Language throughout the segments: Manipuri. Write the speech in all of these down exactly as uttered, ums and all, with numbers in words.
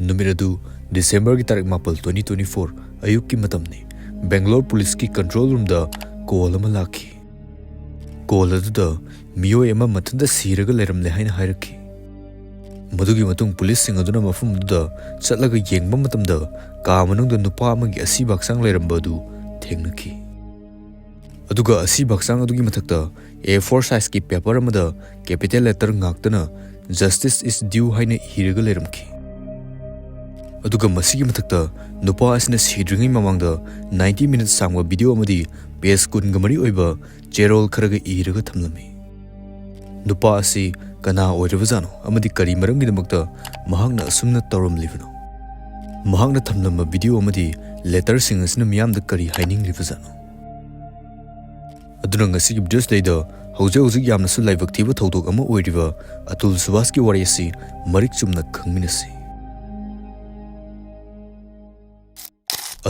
ꯅꯨꯃꯤꯠ ꯑꯗꯨ ꯗꯤꯁꯦꯝꯕꯔꯒꯤ ꯇꯥꯔꯤꯛ ꯃꯥꯄꯜ, twenty twenty-four ꯑꯌꯨꯛꯀꯤ ꯃꯇꯝꯅꯤ꯫ ꯕꯦꯡꯒ꯭ꯂꯣꯔ ꯄꯨꯂꯤꯁꯀꯤ ꯀꯟꯇ꯭ꯔꯣꯜ ꯔꯨꯝꯗ ꯀꯣꯜ ꯑꯃ ꯂꯥꯛꯈꯤ꯫ ꯀꯣꯜ ꯑꯗꯨꯗ ꯃꯤꯑꯣꯏ ꯑꯃ ꯃꯊꯟꯇ ꯁꯤꯔꯒ ꯂꯩꯔꯝꯂꯦ ꯍꯥꯏꯅ ꯍꯥꯏꯔꯛꯈꯤ꯫ ꯃꯗꯨꯒꯤ ꯃꯇꯨꯡ ꯄꯨꯂꯤꯁꯁꯤꯡ ꯑꯗꯨꯅ ꯃꯐꯝ ꯑꯗꯨꯗ ꯆꯠꯂꯒ ꯌꯦꯡꯕ ꯃꯇꯝꯗ ꯀꯥ ꯃꯅꯨꯡꯗ ꯅꯨꯄꯥ ꯑꯃꯒꯤ ꯑꯁꯤꯕ ꯍꯛꯆꯥꯡ ꯂꯩꯔꯝꯕ ꯑꯗꯨ ꯊꯦꯡꯅꯈꯤ꯫ ꯑꯗꯨꯒ ꯑꯁꯤꯕ ꯍꯛꯆꯥꯡ ꯑꯗꯨꯒꯤ ꯃꯊꯛꯇ A four sizeꯀꯤ ꯄꯦꯄꯔ ꯑꯃꯗ capital letter ꯉꯥꯛꯇꯅ "Justice is due" ꯍꯥꯏꯅ ꯏꯔꯒ ꯂꯩꯔꯝꯈꯤ꯫ ꯑꯗꯨꯒ ꯃꯁꯤꯒꯤ ꯃꯊꯛꯇ ꯅꯨꯄꯥ ꯑꯁꯤꯅ ꯁꯤꯗ꯭ꯔꯤꯉꯩ ꯃꯃꯥꯡꯗ ninety minutes ꯁꯥꯡꯕ ꯚꯤꯗꯤꯑꯣ ꯑꯃꯗꯤ page ꯀꯨꯟꯒ ꯃꯔꯤ ꯑꯣꯏꯕ ꯆꯦꯔꯣꯜ ꯈꯔꯒ ꯏꯔꯒ ꯊꯝꯂꯝꯃꯤ꯫ ꯅꯨꯄꯥ ꯑꯁꯤ ꯀꯅꯥ ꯑꯣꯏꯔꯕꯖꯥꯠꯅꯣ ꯑꯃꯗꯤ ꯀꯔꯤ ꯃꯔꯝꯒꯤꯗꯃꯛꯇ ꯃꯍꯥꯛꯅ ꯑꯁꯨꯝꯅ ꯇꯧꯔꯝꯂꯤꯕꯅꯣ? ꯃꯍꯥꯛꯅ ꯊꯝꯂꯝꯕ ꯚꯤꯗꯤꯑꯣ ꯑꯃꯗꯤ ꯂꯦꯇꯔꯁꯤꯡ ꯑꯁꯤꯅ ꯃꯤꯌꯥꯝꯗ ꯀꯔꯤ ꯍꯥꯏꯅꯤꯡꯂꯤꯕꯖꯥꯠꯅꯣ? ꯑꯗꯨꯅ ꯉꯁꯤꯒꯤ ꯚꯤꯗꯤꯑꯣꯁꯤꯗꯩꯗ ꯍꯧꯖꯤꯛ ꯍꯧꯖꯤꯛ ꯌꯥꯝꯅꯁꯨ ꯂꯥꯏꯕꯛ ꯊꯤꯕ ꯊꯧꯗꯣꯛ ꯑꯃ ꯑꯣꯏꯔꯤꯕ ꯑꯇꯨꯜ ꯁꯨꯕꯥꯁꯀꯤ ꯋꯥꯔꯤ ꯑꯁꯤ ꯃꯔꯤꯛ ꯆꯨꯝꯅ ꯈꯪꯃꯤꯟꯅꯁꯤ꯫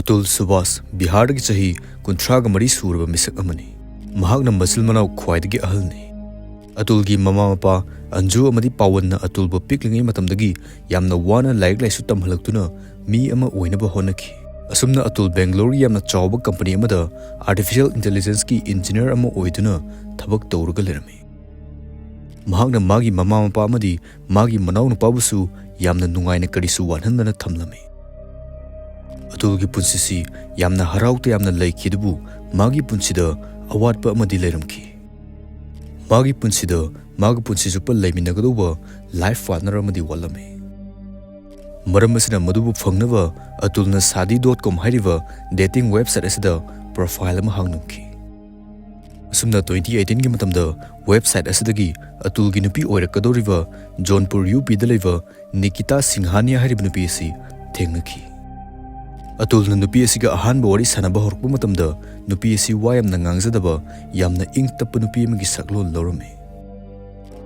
ꯑꯇꯨꯜ ꯁꯨꯕꯥꯁ ꯕꯤꯍꯥꯔꯗꯒꯤ ꯆꯍꯤ ꯀꯨꯟꯊ꯭ꯔꯥꯒ ꯃꯔꯤ ꯁꯨꯔꯕ ꯃꯤꯁꯛ ꯑꯃꯅꯤ꯫ ꯃꯍꯥꯛꯅ ꯃꯆꯤꯜ ꯃꯅꯥꯎ ꯈ꯭ꯋꯥꯏꯗꯒꯤ ꯑꯍꯜꯅꯤ꯫ ꯑꯇꯨꯜꯒꯤ ꯃꯃꯥ ꯃꯄꯥ ꯑꯟꯖꯨ ꯑꯃꯗꯤ ꯄꯥꯋꯟꯅ ꯑꯇꯨꯜꯕꯨ ꯄꯤꯛꯂꯤꯉꯩ ꯃꯇꯝꯗꯒꯤ ꯌꯥꯝꯅ ꯋꯥꯅ ꯂꯥꯏꯔꯤꯛ ꯂꯥꯏꯁꯨ ꯇꯝꯍꯜꯂꯛꯇꯨꯅ ꯃꯤ ꯑꯃ ꯑꯣꯏꯅꯕ ꯍꯣꯠꯅꯈꯤ꯫ ꯑꯁꯨꯝꯅ ꯑꯇꯨꯜ ꯕꯦꯡꯒ꯭ꯂꯣꯔꯒꯤ ꯌꯥꯝꯅ ꯆꯥꯎꯕ ꯀꯝꯄꯅꯤ ꯑꯃꯗ artificial intelligenceꯀꯤ engineer ꯑꯃ ꯑꯣꯏꯗꯨꯅ ꯊꯕꯛ ꯇꯧꯔꯒ ꯂꯩꯔꯝꯃꯤ꯫ ꯃꯍꯥꯛꯅ ꯃꯥꯒꯤ ꯃꯃꯥ ꯃꯄꯥ ꯑꯃꯗꯤ ꯃꯥꯒꯤ ꯃꯅꯥꯎꯅꯨꯄꯥꯕꯨꯁꯨ ꯌꯥꯝꯅ ꯅꯨꯡꯉꯥꯏꯅ ꯀꯔꯤꯁꯨ ꯋꯥꯠꯍꯟꯗꯅ ꯊꯝꯂꯝꯃꯤ꯫ ꯑꯇꯨꯜꯒꯤ ꯄꯨꯟꯁꯤꯁꯤ ꯌꯥꯝꯅ ꯍꯔꯥꯎ ꯇꯌꯥꯝꯅ ꯂꯩꯈꯤ, ꯑꯗꯨꯕꯨ ꯃꯥꯒꯤ ꯄꯨꯟꯁꯤꯗ ꯑꯋꯥꯠꯄ ꯑꯃꯗꯤ ꯂꯩꯔꯝꯈꯤ꯫ ꯃꯥꯒꯤ ꯄꯨꯟꯁꯤꯗ ꯃꯥꯒ ꯄꯨꯟꯁꯤ ꯆꯨꯞꯄ ꯂꯩꯃꯤꯟꯅꯒꯗꯧꯕ life partner ꯑꯃꯗꯤ ꯋꯥꯠꯂꯝꯃꯤ꯫ ꯃꯔꯝ ꯑꯁꯤꯅ ꯃꯗꯨꯕꯨ ꯐꯪꯅꯕ ꯑꯇꯨꯜꯅ ꯁꯥꯗꯤ dot com ꯍꯥꯏꯔꯤꯕ dating website ꯑꯁꯤꯗ profile ꯑꯃ ꯍꯥꯡꯂꯝꯈꯤ꯫ ꯑꯁꯨꯝꯅ twenty eighteenꯒꯤ ꯃꯇꯝꯗ website ꯑꯁꯤꯗꯒꯤ ꯑꯇꯨꯜꯒꯤ ꯅꯨꯄꯤ ꯑꯣꯏꯔꯛꯀꯗꯧꯔꯤꯕ ꯖꯣꯟꯄꯨꯔ UPꯗ ꯂꯩꯕ ꯅꯤꯀꯤꯇꯥ ꯁꯤꯡꯍꯥꯅꯤꯌꯥ ꯍꯥꯏꯔꯤꯕ ꯅꯨꯄꯤ ꯑꯁꯤ ꯊꯦꯡꯅꯈꯤ꯫ ꯑꯇꯨꯜꯅ ꯅꯨꯄꯤ ꯑꯁꯤꯒ ꯑꯍꯥꯟꯕ ꯋꯥꯔꯤ ꯁꯥꯟꯅꯕ ꯍꯧꯔꯛꯄ ꯃꯇꯝꯗ ꯅꯨꯄꯤ ꯑꯁꯤ ꯋꯥ ꯌꯥꯝꯅ ꯉꯥꯡꯖꯗꯕ, ꯌꯥꯝꯅ ꯏꯪ ꯇꯞꯄ ꯅꯨꯄꯤ ꯑꯃꯒꯤ ꯁꯛꯂꯣꯟ ꯂꯧꯔꯝꯃꯤ꯫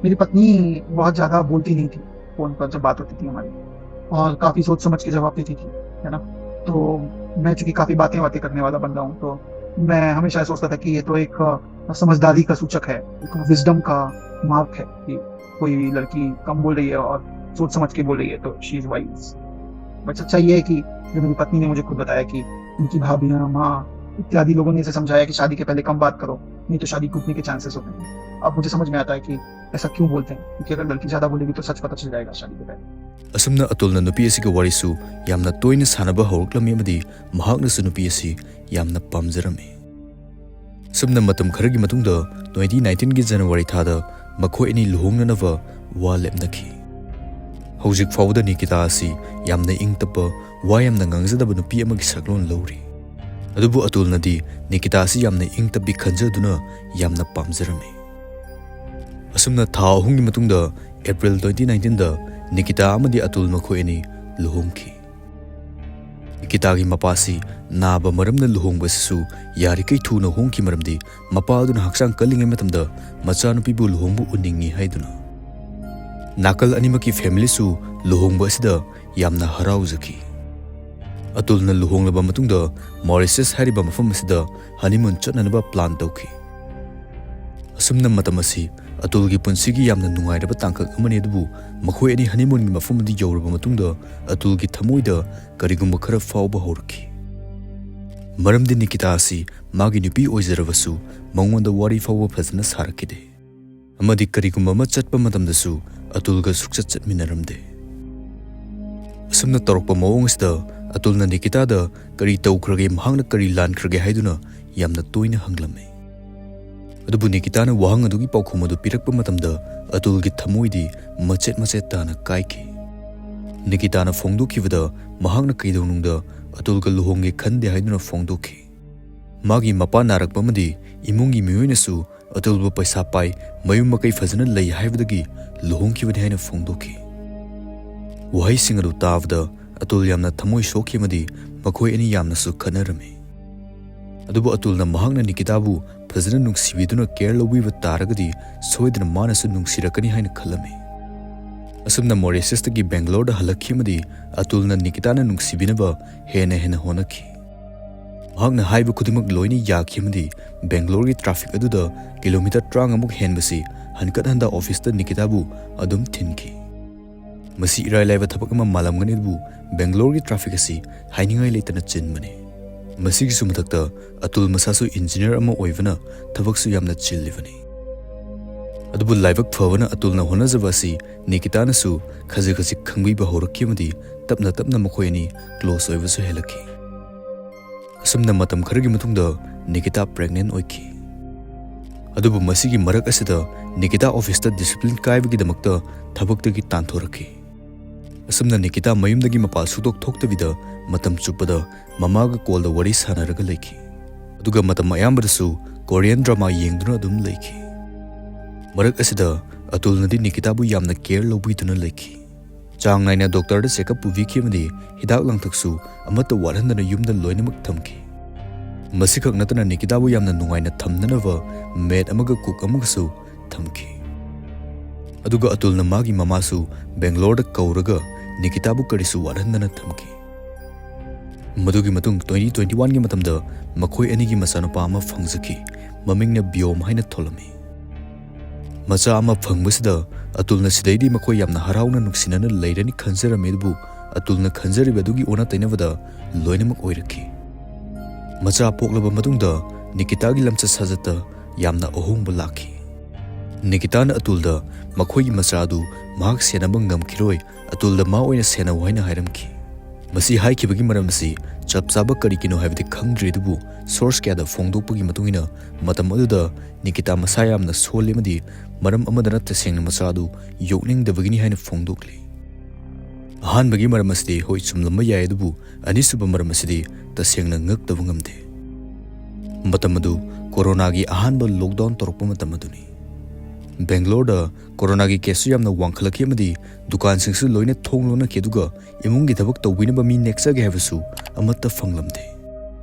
मेरी पत्नी बहुत ज्यादा बोलती नहीं थी फोन पर जब बात होती थी हमारी, और काफी सोच समझ के जवाब देती थी, है ना। तो मैं चूंकि काफी बातें बातें करने वाला बंदा हूँ, तो मैं हमेशा सोचता था कि ये तो एक अ, समझदारी का सूचक है, एक विजडम का मार्क है कि कोई लड़की कम बोल रही है और सोच समझ के बोल रही है, तो she is wise। बट सच्चाई ये है कि जब मेरी पत्नी ने मुझे खुद बताया कि उनकी भाभियां, माँ इत्यादि लोगों ने इसे समझाया कि शादी के पहले कम बात करो, नहीं तो शादी टूटने के चांसेस होते हैं। अब मुझे समझ में आता है कि ऐसा क्यों बोलते हैं, क्योंकि अगर लड़की ज्यादा बोलेगी तो सच पता चल जाएगा शादी के पहले। ꯑꯁꯨꯝꯅ ꯑꯇꯨꯜꯅ ꯅꯨꯄꯤ ꯑꯁꯤꯒꯤ ꯋꯥꯔꯤꯁꯨ ꯌꯥꯝꯅ ꯇꯣꯏꯅ ꯁꯥꯟꯅꯕ ꯍꯧꯔꯛꯂꯝꯃꯤ ꯑꯃꯗꯤ ꯃꯍꯥꯛꯅꯁꯨ ꯅꯨꯄꯤ ꯑꯁꯤ ꯌꯥꯝꯅ ꯄꯥꯝꯖꯔꯝꯃꯤ꯫ ꯑꯁꯨꯝꯅ ꯃꯇꯝ ꯈꯔꯒꯤ ꯃꯇꯨꯡꯗ ꯇ꯭ꯋꯦꯟꯇꯤ ꯅꯥꯏꯟꯇꯤꯟꯒꯤ ꯖꯅꯋꯥꯔꯤ ꯊꯥꯗ ꯃꯈꯣꯏ ꯑꯅꯤ ꯂꯨꯍꯣꯡꯅꯅꯕ ꯋꯥ ꯂꯦꯞꯅꯈꯤ꯫ ꯍꯧꯖꯤꯛ ꯐꯥꯎꯕꯗ ꯅꯤꯀꯤꯇꯥ ꯑꯁꯤ ꯌꯥꯝꯅ ꯏꯪ ꯇꯞꯄ, ꯋꯥ ꯌꯥꯝꯅ ꯉꯥꯡꯖꯗꯕ ꯅꯨꯄꯤ ꯑꯃꯒꯤ ꯁꯛꯂꯣꯟ ꯂꯧꯔꯤ꯫ ꯑꯗꯨꯕꯨ ꯑꯇꯨꯜꯅꯗꯤ ꯅꯤꯀꯤꯇꯥ ꯑꯁꯤ ꯌꯥꯝꯅ ꯏꯪ ꯇꯞꯄꯤ ꯈꯟꯖꯗꯨꯅ ꯌꯥꯝꯅ ꯄꯥꯝꯖꯔꯝꯃꯤ꯫ ꯑꯁꯨꯝꯅ ꯊꯥ ꯑꯍꯨꯝꯒꯤ ꯃꯇꯨꯡꯗ ꯑꯦꯄ꯭ꯔꯤꯜ ꯇ꯭ꯋꯦꯟꯇꯤ ꯅꯥꯏꯟꯇꯤꯟꯗ ꯅꯤꯀꯤꯇꯥ ꯑꯃꯗꯤ ꯑꯇꯨꯜ ꯃꯈꯣꯏ ꯑꯅꯤ ꯂꯨꯍꯣꯡꯈꯤ꯫ ꯅꯤꯀꯤꯇꯥꯒꯤ ꯃꯄꯥꯁꯤ ꯅꯥꯕ ꯃꯔꯝꯅ ꯂꯨꯍꯣꯡꯕ ꯑꯁꯤꯁꯨ ꯌꯥꯔꯤꯈꯩ ꯊꯨꯅ ꯍꯣꯡꯈꯤ, ꯃꯔꯝꯗꯤ ꯃꯄꯥ ꯑꯗꯨꯅ ꯍꯛꯆꯥꯡ ꯀꯜꯂꯤꯉꯩ ꯃꯇꯝꯗ ꯃꯆꯥꯅꯨꯄꯤꯕꯨ ꯂꯨꯍꯣꯡꯕ ꯎꯅꯤꯡꯏ ꯍꯥꯏꯗꯨꯅ꯫ ꯅꯥꯀꯜ ꯑꯅꯤꯃꯛꯀꯤ ꯐꯦꯃꯤꯂꯤꯁꯨ ꯂꯨꯍꯣꯡꯕ ꯑꯁꯤꯗ ꯌꯥꯝꯅ ꯍꯔꯥꯎꯖꯈꯤ꯫ ꯑꯇꯨꯜꯅ ꯂꯨꯍꯣꯡꯂꯕ ꯃꯇꯨꯡꯗ ꯃꯣꯔꯤꯁꯤꯌꯁ ꯍꯥꯏꯔꯤꯕ ꯃꯐꯝ ꯑꯁꯤꯗ ꯍꯅꯤꯃꯨꯟ ꯆꯠꯅꯅꯕ ꯄ꯭ꯂꯥꯟ ꯇꯧꯈꯤ꯫ ꯑꯁꯨꯝꯅ ꯃꯇꯝ ꯑꯁꯤ ꯑꯇꯨꯜꯒꯤ ꯄꯨꯟꯁꯤꯒꯤ ꯌꯥꯝꯅ ꯅꯨꯡꯉꯥꯏꯔꯕ ꯇꯥꯡꯀꯛ ꯑꯃꯅꯤ, ꯑꯗꯨꯕꯨ ꯃꯈꯣꯏ ꯑꯅꯤ ꯍꯅꯤꯃꯨꯟꯒꯤ ꯃꯐꯝ ꯑꯗꯨ ꯌꯧꯔꯕ ꯃꯇꯨꯡꯗ ꯑꯇꯨꯜꯒꯤ ꯊꯃꯣꯏꯗ ꯀꯔꯤꯒꯨꯝꯕ ꯈꯔ ꯐꯥꯎꯕ ꯍꯧꯔꯛꯈꯤ꯫ ꯃꯔꯝꯗꯤ ꯅꯤꯀꯤꯇꯥ ꯑꯁꯤ ꯃꯥꯒꯤ ꯅꯨꯄꯤ ꯑꯣꯏꯖꯔꯕꯁꯨ ꯃꯉꯣꯟꯗ ꯋꯥꯔꯤ ꯐꯥꯎꯕ ꯐꯖꯅ ꯁꯥꯔꯛꯈꯤꯗꯦ, ꯑꯃꯗꯤ ꯀꯔꯤꯒꯨꯝꯕ ꯑꯃ ꯆꯠꯄ ꯃꯇꯝꯗꯁꯨ ꯑꯇꯨꯜꯒ ꯁꯨꯛꯆꯠ ꯆꯠꯃꯤꯟꯅꯔꯝꯗꯦ꯫ ꯑꯁꯨꯝꯅ ꯇꯧꯔꯛꯄ ꯃꯑꯣꯡ ꯑꯁꯤꯗ ꯑꯇꯨꯜꯅ ꯅꯤꯀꯤꯇꯥꯗ ꯀꯔꯤ ꯇꯧꯈ꯭ꯔꯒꯦ, ꯃꯍꯥꯛꯅ ꯀꯔꯤ ꯂꯥꯟꯈ꯭ꯔꯒꯦ ꯍꯥꯏꯗꯨꯅ ꯌꯥꯝꯅ ꯇꯣꯏꯅ ꯍꯪꯂꯝꯃꯤ꯫ ꯑꯗꯨꯕꯨ ꯅꯤꯀꯤꯇꯥꯅ ꯋꯥꯍꯪ ꯑꯗꯨꯒꯤ ꯄꯥꯎꯈꯨꯝ ꯑꯗꯨ ꯄꯤꯔꯛꯄ ꯃꯇꯝꯗ ꯑꯇꯨꯜꯒꯤ ꯊꯃꯣꯏꯗꯤ ꯃꯆꯦꯠ ꯃꯆꯦꯠ ꯇꯥꯅ ꯀꯥꯏꯈꯤ꯫ ꯅꯤꯀꯤꯇꯥꯅ ꯐꯣꯡꯗꯣꯛꯈꯤꯕꯗ ꯃꯍꯥꯛꯅ ꯀꯩꯗꯧꯅꯨꯡꯗ ꯑꯇꯨꯜꯒ ꯂꯨꯍꯣꯡꯒꯦ ꯈꯟꯗꯦ ꯍꯥꯏꯗꯨꯅ ꯐꯣꯡꯗꯣꯛꯈꯤ꯫ ꯃꯥꯒꯤ ꯃꯄꯥ ꯅꯥꯔꯛꯄ ꯑꯃꯗꯤ ꯏꯃꯨꯡꯒꯤ ꯃꯤꯑꯣꯏꯅꯁꯨ ꯑꯇꯨꯜꯕꯨ ꯄꯩꯁꯥ ꯄꯥꯏ, ꯃꯌꯨꯝ ꯃꯀꯩ ꯐꯖꯅ ꯂꯩ ꯍꯥꯏꯕꯗꯒꯤ ꯂꯨꯍꯣꯡꯈꯤꯕꯅꯤ ꯍꯥꯏꯅ ꯐꯣꯡꯗꯣꯛꯈꯤ꯫ ꯋꯥꯍꯩꯁꯤꯡ ꯑꯗꯨ ꯇꯥꯕꯗ ꯑꯇꯨꯜ ꯌꯥꯝꯅ ꯊꯃꯣꯏ ꯁꯣꯛꯈꯤ ꯑꯃꯗꯤ ꯃꯈꯣꯏ ꯑꯅꯤ ꯌꯥꯝꯅꯁꯨ ꯈꯠꯅꯔꯝꯃꯤ꯫ ꯑꯗꯨꯕꯨ ꯑꯇꯨꯜꯅ ꯃꯍꯥꯛꯅ ꯅꯤꯀꯤꯇꯥꯕꯨ ꯐꯖꯅ ꯅꯨꯡꯁꯤꯕꯤꯗꯨꯅ ꯀꯦꯌꯔ ꯂꯧꯕꯤꯕ ꯇꯥꯔꯒꯗꯤ ꯁꯣꯏꯗꯅ ꯃꯥꯅꯁꯨ ꯅꯨꯡꯁꯤꯔꯛꯀꯅꯤ ꯍꯥꯏꯅ ꯈꯜꯂꯝꯃꯤ꯫ ꯑꯁꯨꯝꯅ ꯃꯣꯔꯤꯁꯤꯌꯁꯇꯒꯤ ꯕꯦꯡꯒꯂꯣꯔꯗ ꯍꯜꯂꯛꯈꯤ ꯑꯃꯗꯤ ꯑꯇꯨꯜꯅ ꯅꯤꯀꯤꯇꯥꯅ ꯅꯨꯡꯁꯤꯕꯤꯅꯕ ꯍꯦꯟꯅ ꯍꯦꯟꯅ ꯍꯣꯠꯅꯈꯤ꯫ ꯃꯍꯥꯛꯅ ꯍꯥꯏꯕ ꯈꯨꯗꯤꯡꯃꯛ ꯂꯣꯏꯅ ꯌꯥꯈꯤ ꯑꯃꯗꯤ ꯕꯦꯡꯒꯂꯣꯔꯒꯤ ꯇ꯭ꯔꯥꯐꯤꯛ ꯑꯗꯨꯗ ꯀꯤꯂꯣꯃꯤꯇꯔ ꯇꯔꯥꯃꯉꯥꯃꯨꯛ ꯍꯦꯟꯕꯁꯤ ꯍꯟꯀꯠ ꯍꯟꯗ ꯑꯣꯐꯤꯁꯇ ꯅꯤꯀꯤꯇꯥꯕꯨ ꯑꯗꯨꯝ ꯊꯤꯟꯈꯤ꯫ ꯃꯁꯤ ꯏꯔꯥꯏ ꯂꯥꯏꯕ ꯊꯕꯛ ꯑꯃ ꯃꯥꯜꯂꯝꯒꯅꯤ, ꯑꯗꯨꯕꯨ ꯕꯦꯡꯒ꯭ꯂꯣꯔꯒꯤ ꯇ꯭ꯔꯥꯐꯤꯛ ꯑꯁꯤ ꯍꯥꯏꯅꯤꯡꯉꯥꯏ ꯂꯩꯇꯅ ꯆꯤꯟꯕꯅꯤ꯫ ꯃꯁꯤꯒꯤꯁꯨ ꯃꯊꯛꯇ ꯑꯇꯨꯜ ꯃꯁꯥꯁꯨ ꯏꯟꯖꯤꯅꯤꯌꯔ ꯑꯃ ꯑꯣꯏꯕꯅ ꯊꯕꯛꯁꯨ ꯌꯥꯝꯅ ꯆꯤꯜꯂꯤꯕꯅꯤ꯫ ꯑꯗꯨꯕꯨ ꯂꯥꯏꯕꯛ ꯐꯕꯅ ꯑꯇꯨꯜꯅ ꯍꯣꯠꯅꯖꯕ ꯑꯁꯤ ꯅꯤꯀꯤꯇꯥꯅꯁꯨ ꯈꯖꯤꯛ ꯈꯖꯤꯛ ꯈꯪꯕꯤꯕ ꯍꯧꯔꯛꯈꯤ ꯑꯃꯗꯤ ꯇꯞꯅ ꯇꯞꯅ ꯃꯈꯣꯏ ꯑꯅꯤ ꯀ꯭ꯂꯣꯁ ꯑꯣꯏꯕꯁꯨ ꯍꯦꯜꯂꯛꯈꯤ꯫ ꯑꯁꯨꯝꯅ ꯃꯇꯝ ꯈꯔꯒꯤ ꯃꯇꯨꯡꯗ ꯅꯤꯀꯤꯇꯥ ꯄ꯭ꯔꯦꯒꯅꯦꯟ ꯑꯣꯏꯈꯤ꯫ ꯑꯗꯨꯕꯨ ꯃꯁꯤꯒꯤ ꯃꯔꯛ ꯑꯁꯤꯗ ꯅꯤꯀꯤꯇꯥ ꯑꯣꯐꯤꯁꯇ ꯗꯤꯁꯤꯄ꯭ꯂꯤꯟ ꯀꯥꯏꯕꯒꯤꯗꯃꯛꯇ ꯊꯕꯛꯇꯒꯤ ꯇꯥꯟꯊꯣꯔꯛꯈꯤ꯫ ꯑꯁꯨꯝꯅ ꯅꯤꯀꯤꯇꯥ ꯃꯌꯨꯝꯗꯒꯤ ꯃꯄꯥꯟ ꯁꯨꯛꯊꯣꯛ ꯊꯣꯛꯇꯕꯤꯗ ꯃꯇꯝ ꯆꯨꯞꯄꯗ ꯃꯃꯥꯒ ꯀꯣꯜꯗ ꯋꯥꯔꯤ ꯁꯥꯟꯅꯔꯒ ꯂꯩꯈꯤ꯫ ꯑꯗꯨꯒ ꯃꯇꯝ ꯑꯌꯥꯝꯕꯗꯁꯨ ꯀꯣꯔꯤꯌꯟ ꯗ꯭ꯔꯃꯥ ꯌꯦꯡꯗꯨꯅ ꯑꯗꯨꯝ ꯂꯩꯈꯤ꯫ ꯃꯔꯛ ꯑꯁꯤꯗ ꯑꯇꯨꯜꯅꯗꯤ ꯅꯤꯀꯤꯇꯥꯕꯨ ꯌꯥꯝꯅ ꯀꯦꯌꯔ ꯂꯧꯕꯤꯗꯨꯅ ꯂꯩꯈꯤ꯫ ꯆꯥꯡ ꯅꯥꯏꯅ ꯗꯣꯛꯇꯔꯗ ꯆꯦꯛꯑꯞ ꯄꯨꯕꯤꯈꯤ ꯑꯃꯗꯤ ꯍꯤꯗꯥꯛ ꯂꯥꯡꯊꯛꯁꯨ ꯑꯃꯠꯇ ꯋꯥꯠꯍꯟꯗꯅ ꯌꯨꯝꯗ ꯂꯣꯏꯅꯃꯛ ꯊꯝꯈꯤ꯫ ꯃꯁꯤꯈꯛ ꯅꯠꯇꯅ ꯅꯤꯀꯤꯇꯥꯕꯨ ꯌꯥꯝꯅ ꯅꯨꯡꯉꯥꯏꯅ ꯊꯝꯅꯅꯕ ꯃꯦꯠ ꯑꯃꯒ ꯀꯨꯛ ꯑꯃꯒꯁꯨ ꯊꯝꯈꯤ꯫ ꯑꯗꯨꯒ ꯑꯇꯨꯜꯅ ꯃꯥꯒꯤ ꯃꯃꯥꯁꯨ ꯕꯦꯡꯒ꯭ꯂꯣꯔꯗ ꯀꯧꯔꯒ ꯅꯤꯀꯤꯇꯥꯕꯨ ꯀꯔꯤꯁꯨ ꯋꯥꯠꯍꯟꯗꯅ ꯊꯝꯈꯤ꯫ ꯃꯗꯨꯒꯤ ꯃꯇꯨꯡ ꯇ꯭ꯋꯦꯟꯇꯤ ꯇ꯭ꯋꯦꯟꯇꯤ ꯋꯥꯟꯒꯤ ꯃꯇꯝꯗ ꯃꯈꯣꯏ ꯑꯅꯤꯒꯤ ꯃꯆꯥꯅꯨꯄꯥ ꯑꯃ ꯐꯪꯖꯈꯤ꯫ ꯃꯃꯤꯡꯅ ꯕꯤꯌꯣꯝ ꯍꯥꯏꯅ ꯊꯣꯜꯂꯝꯃꯤ꯫ ꯃꯆꯥ ꯑꯃ ꯐꯪꯕꯁꯤꯗ ꯑꯇꯨꯜꯅ ꯁꯤꯗꯩꯗꯤ ꯃꯈꯣꯏ ꯌꯥꯝꯅ ꯍꯔꯥꯎꯅ ꯅꯨꯡꯁꯤꯅꯅ ꯂꯩꯔꯅꯤ ꯈꯟꯖꯔꯝꯃꯤ, ꯑꯗꯨꯕꯨ ꯑꯇꯨꯜꯅ ꯈꯟꯖꯔꯤꯕ ꯑꯗꯨꯒꯤ ꯑꯣꯟꯅ ꯇꯩꯅꯕꯗ ꯂꯣꯏꯅꯃꯛ ꯑꯣꯏꯔꯛꯈꯤ꯫ ꯃꯆꯥ ꯄꯣꯛꯂꯕ ꯃꯇꯨꯡꯗ ꯅꯤꯀꯤꯇꯥꯒꯤ ꯂꯝꯆꯠ ꯁꯥꯖꯠꯇ ꯌꯥꯝꯅ ꯑꯍꯣꯡꯕ ꯂꯥꯛꯈꯤ꯫ ꯅꯤꯀꯤꯇꯥꯅ ꯑꯇꯨꯜꯗ ꯃꯈꯣꯏꯒꯤ ꯃꯆꯥ ꯑꯗꯨ ꯃꯍꯥꯛ ꯁꯦꯟꯅꯕ ꯉꯝꯈꯤꯔꯣꯏ, ꯑꯇꯨꯜꯗ ꯃꯥ ꯑꯣꯏꯅ ꯁꯦꯟꯅꯧ ꯍꯥꯏꯅ ꯍꯥꯏꯔꯝꯈꯤ꯫ ꯃꯁꯤ ꯍꯥꯏꯈꯤꯕꯒꯤ ꯃꯔꯝ ꯑꯁꯤ ꯆꯞ ꯆꯥꯕ ꯀꯔꯤꯒꯤꯅꯣ ꯍꯥꯏꯕꯗꯤ ꯈꯪꯗ꯭ꯔꯤ, ꯑꯗꯨꯕꯨ ꯁꯣꯔꯁ ꯀꯌꯥꯗ ꯐꯣꯡꯗꯣꯛꯄꯒꯤ ꯃꯇꯨꯡ ꯏꯟꯅ ꯃꯇꯝ ꯑꯗꯨꯗ ꯅꯤꯀꯤꯇꯥ ꯃꯁꯥ ꯌꯥꯝꯅ ꯁꯣꯜꯂꯤ ꯑꯃꯗꯤ ꯃꯔꯝ ꯑꯃꯗꯅ ꯇꯁꯦꯡꯅ ꯃꯆꯥ ꯑꯗꯨ ꯌꯣꯛꯅꯤꯡꯗꯕꯒꯤꯅꯤ ꯍꯥꯏꯅ ꯐꯣꯡꯗꯣꯛꯂꯤ꯫ ꯑꯍꯥꯟꯕꯒꯤ ꯃꯔꯝ ꯑꯁꯤꯗꯤ ꯍꯣꯏ ꯆꯨꯝꯂꯝꯕ ꯌꯥꯏ, ꯑꯗꯨꯕꯨ ꯑꯅꯤꯁꯨꯕ ꯃꯔꯝ ꯑꯁꯤꯗꯤ ꯇꯁꯦꯡꯅ ꯉꯛꯇꯕ ꯉꯝꯗꯦ꯫ ꯃꯇꯝ ꯑꯗꯨ ꯀꯣꯔꯣꯅꯥꯒꯤ ꯑꯍꯥꯟꯕ ꯂꯣꯛꯗꯥꯎꯟ ꯇꯧꯔꯛꯄ ꯃꯇꯝ ꯑꯗꯨꯅꯤ꯫ ꯕꯦꯡꯒ꯭ꯂꯣꯔꯗ ꯀꯣꯔꯣꯅꯥꯒꯤ ꯀꯦꯁꯁꯨ ꯌꯥꯝꯅ ꯋꯥꯡꯈꯠꯂꯛꯈꯤ ꯑꯃꯗꯤ ꯗꯨꯀꯥꯟꯁꯤꯡꯁꯨ ꯂꯣꯏꯅ ꯊꯣꯡ ꯂꯣꯟꯅꯈꯤ, ꯑꯗꯨꯒ ꯏꯃꯨꯡꯒꯤ ꯊꯕꯛ ꯇꯧꯕꯤꯅꯕ ꯃꯤ ꯅꯦꯛꯆꯒꯦ ꯍꯥꯏꯕꯁꯨ ꯑꯃꯠꯇ ꯐꯪꯂꯝꯗꯦ꯫